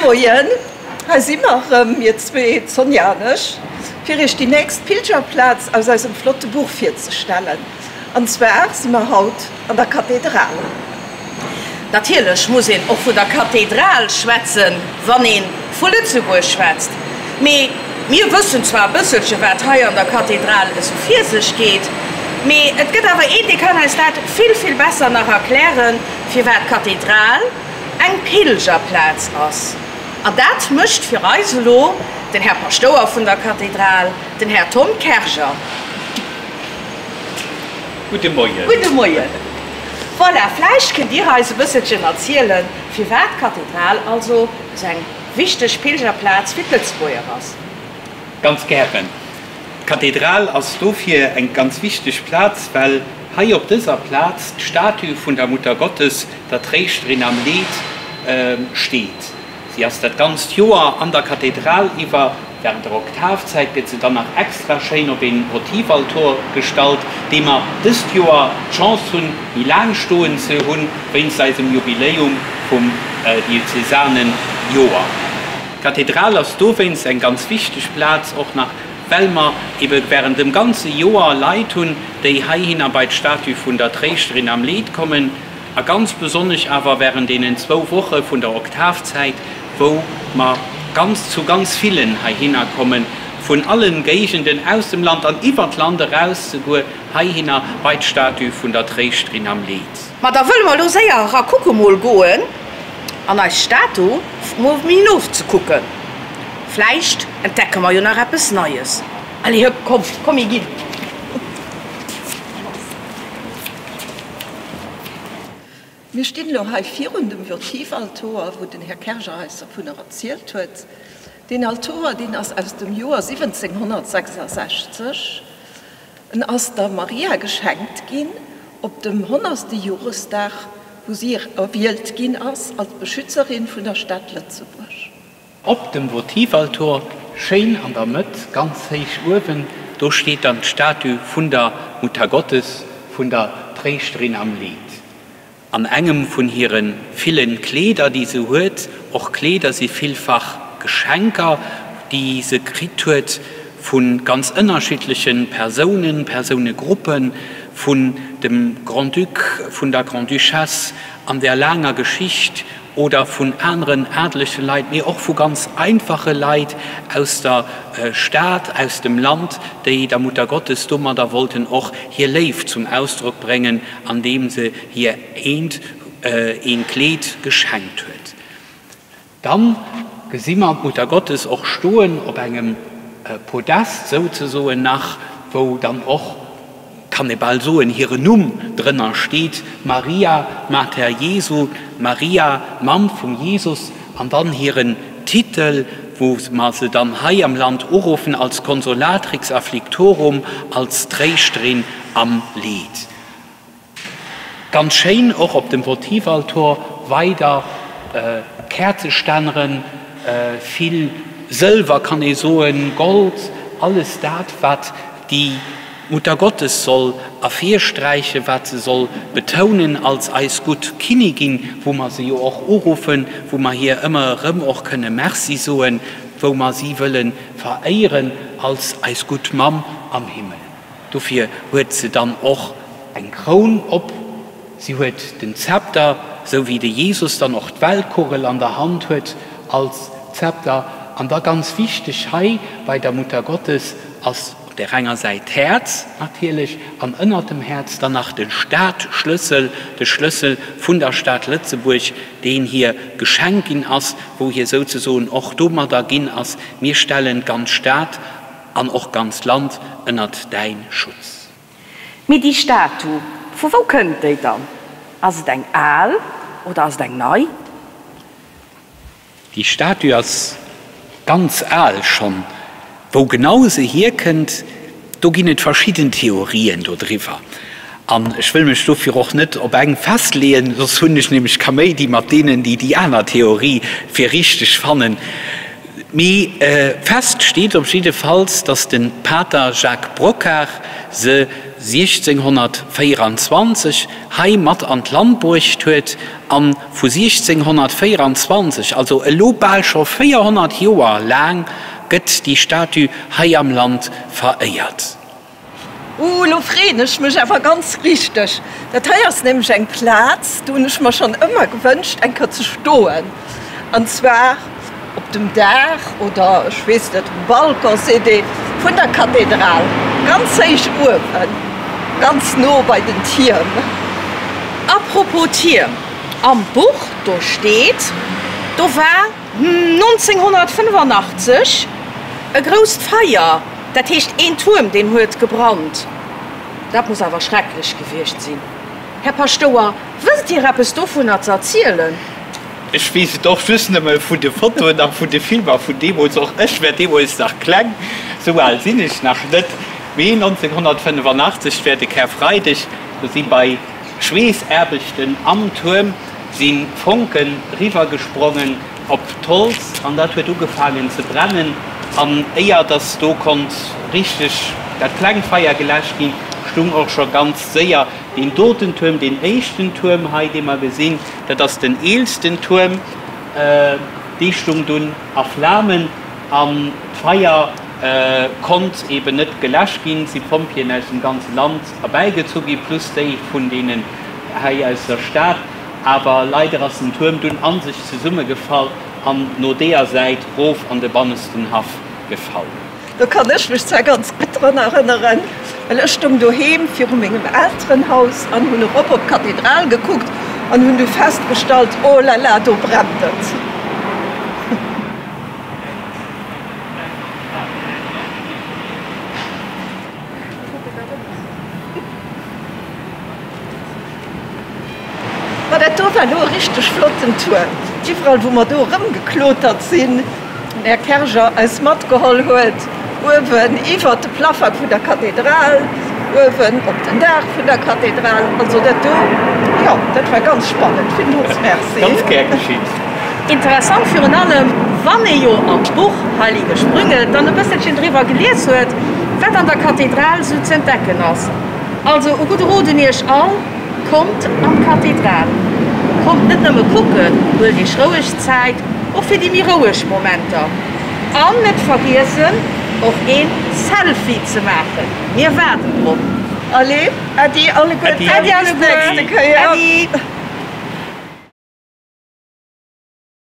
Moien, hei si mer erëm, mir zwee, d'Sonja an ech, fir iech déi nächst Pilgerplaz aus eisem flotte Buch virzestellen. An zwar si mer haut an der Kathedral. Natierlech muss een och vun der Kathedral schwätzen, wann ee vu Lëtzebuerg schwätzt. Mee mir wëssen zwar e bësselche wat hei an der Kathedral esou vir sech geet, mee et gëtt awer een, dee kann eis dat vill, vill besser nach erklären, firwat d'Kathedral eng Pilgerplaz ass. An dat mécht fir eis elo den Här Paschtouer vun der Kathedral, den Här Tom Kerger. Gudde Moien. Gudde Moien. Voilà, vläicht kënnt Dir eis e bësselchen erzielen, firwat d'Kathedral also esou eng wichteg Pilgerplaz fir d'Lëtzebuerger ass. Ganz gären. D'Kathedral ass dofir eng ganz wichteg Plaz, well hei op dëser Plaz d'Statue vun der Muttergottes, der Tréischterin am Leed, steet. Si ass dat ganzt Joer an der Kathedral iwwer. Während der Oktavzäit gëtt se dann nach extra schéin op een Votivaltor gestallt, dee mer dëst Joer d'Chance hunn, méi laang stoen ze hunn, wéinst eisem Jubiläum vum diözesanen Joer. D'Kathedral ass dowéinst eng ganz wichteg Plaz, och nach well mer ebe während dem ganze Joer Leit hunn, déi heihinner bei d'Statue vun der Tréischterin am Leed kommen. A ganz besonnesch awer während deenen zwou Woche vun der Oktavzäit, wou mer ganz zu ganz villen heihinner kommen, vun allen Géigenden aus dem Land an iwwer d'Land eraus souguer heihinner bei d'Statue vun der Tréischterin am Leed. Ma da wëlle mer elo séier era kucke mol goen an eis Statu mol méi no ze kucken. Vläicht entdecke mer jo nach eppes Neies. Allez hëpp, komm, komm mir ginn. Mir stinn elo hei virun dem Votivaltoer, wou den Här Kerger eis dervunner erzielt huet. Deen Altoer, deen ass aus dem Joer 1766. En ass der Maria geschenkt ginn op dem honnerste Joresdag, wou si erwielt ginn ass als Beschützerin vun der Stad Lëtzebuerg. Op dem Votivaltor, schéin an der Mëtt, ganz héich uewen, do steet dann d'Statue vun der Muttergottes, vun der Tréischterin am Leed. An engem vun hire ville Kleeder, déi se huet, och Kleeder si villfach Geschenker, déi se kritt huet vu ganz ënnerschiddleche Persounen, Persounegruppen, vun dem Grand-Duc, vun der Grande-Duchesse an der laanger Geschicht, oder vun aneren adelege Leit, mee och vu ganz einfache Leit aus der Stad, aus dem Land, déi der Muttergottes domadder wollten och hir Léift zum Ausdrock bréngen, andeem se hir eent een Kleed geschenkt huet. Dann gesi mer d'Muttergottes och stoen op engem Podest souzesoen nach, wou dann och, kann ee bal soen, hiren Numm drënner steet, Maria Mater Jesu, Maria, Mamm vum Jesus, an dann hiren Titel, wou mer se dann hei am Land uruffen als Consolatrix afflictorum, als Tréischterin am Leed. Ganz schéin och op dem Votivaltor weider Käerzestänneren, vill Sëlwer kann ee soen, Gold, alles dat wat déi Muttergottes soll ervirsträichen, wat se soll betounen als eis gutt Kinnigin, wou mer se jo och uruffen, wou mer hir ëmmer erëm och kënne Merci soen, wou mer si wëlle veréieren als eis gutt Mamm am Himmel. Dofir huet se dann och eng Kroun op, si huet den Zepter, sou wéi de Jesus dann och d'Weltkugel an der Hand huet als Zepter. An da ganz wichteg hei bei der Muttergottes ass op där enger Säit d'Häerz natierlech an ënnert dem Häerz dann nach de Stadschlëssel, de Schlëssel vun der Stad Lëtzebuerg, deen hir geschenkt ginn ass, wou hir souzesoen och domadder ginn ass, Mir stellen d'ganz Stad An och ganz Land ënnert däin Schutz. Mee déi Statu, vu wou kënnt déi dann? Ass et eng al oder ass et eng nei? Déi Statue ass ganz al schonn. Wou genau se hierkënnt, do ginn et verschidden Theorien dodriwwer. An ech wëll mech dofir och net op eng festleeën, soss hunn ech nämlech Kaméidi mat deenen, déi déi aner Theorie fir richteg fannen. Mee fest steet op jiddefalls, datt de Pater Jacques Brocquart se. 1624 hei mat an d'Land bruecht huet an vu 1624, also elo bal scho 400 Joer laang, gëtt déi Statue hei am Land veréiert. Ooh, lo freen ech mech awer ganz richteg. Dat hei ass nämlech eng Plaz, do hunn ech mer schonn ëmmer gewënscht eng Kéier ze stoen. An zwar op dem Daach oder ech weess net, um Balcon seet ee, vun der Kathedral, ganz héich uewen, ganz no bei den Tierm. Apropos Tierm, am Buch do steet, do war 1985 e grousst Feier, dat heescht een Tuerm deen huet gebrannt. Dat muss awer schrecklech gewiescht sinn. Här Paschtouer, wësst Dir eppes dovunner ze erzielen? Ech weess et och just nëmme vun de Fotoen a vun de Filmer vun deemools. Och ech war deemools nach kleng, sou al sinn ech nach net. Mee 1985 war de Karfreideg, do si bei Schweessaarbechten am Tuerm si Fonken riwwergesprongen op d'Holz an dat huet ugefaangen ze brennen. An éier dass do konnt richteg dat klengt Feier geläscht ginn, stung och scho ganz séier deen doten Tuerm, deen éischten Tuerm hei, dee mer gesinn. Dat ass den eelsten Tuerm. Dee stung dunn a Flamen an d'Feier konnt eben net geläscht ginn. Et si Pompjeeën aus dem ganze Land erbäigezu gi plus déi vun deenen hei aus der Stad. Awer leider ass den Tuerm dunn a sech zesummegefall an no deeër Säit rof an de bannesten Haff gefall. Do kann ech mech zwar ganz gutt dran erënneren, well ech stoung doheem viru mengem Elterenhaus an hunn erop op d'Kathedral gekuckt an hunn du festgestallt, Oh la la, do brennt et! Ma dat do war elo e richteg flotten Tour. Iwwerall wou mer do erëmgeklotert sinn, den Här Kerger eis matgeholl huet, uewen iwwert de Plaffang vun der Kathedral, uewen op den Daach vun der Kathedral. Also dat do, jo, dat war ganz spannend. Villmools Merci. Ganz gär geschitt. Interessant virun allem, wann ee jo am Buch Heilige Sprünge dann e bësselchen driwwer gelies huet, wat an der Kathedral sou z'entdecken ass. Also e gudde Rot un iech all, Kommt an d'Kathedral! Kommt net nëmme kucken, huelt iech roueg Zäit, och fir déi méi roueg Momenter. An net vergiessen, och een Selfie ze maachen, mir waarden drop! Allez, Äddi alleguerten, Äddi alleguer, bis d'nächste Kéier! Äddi!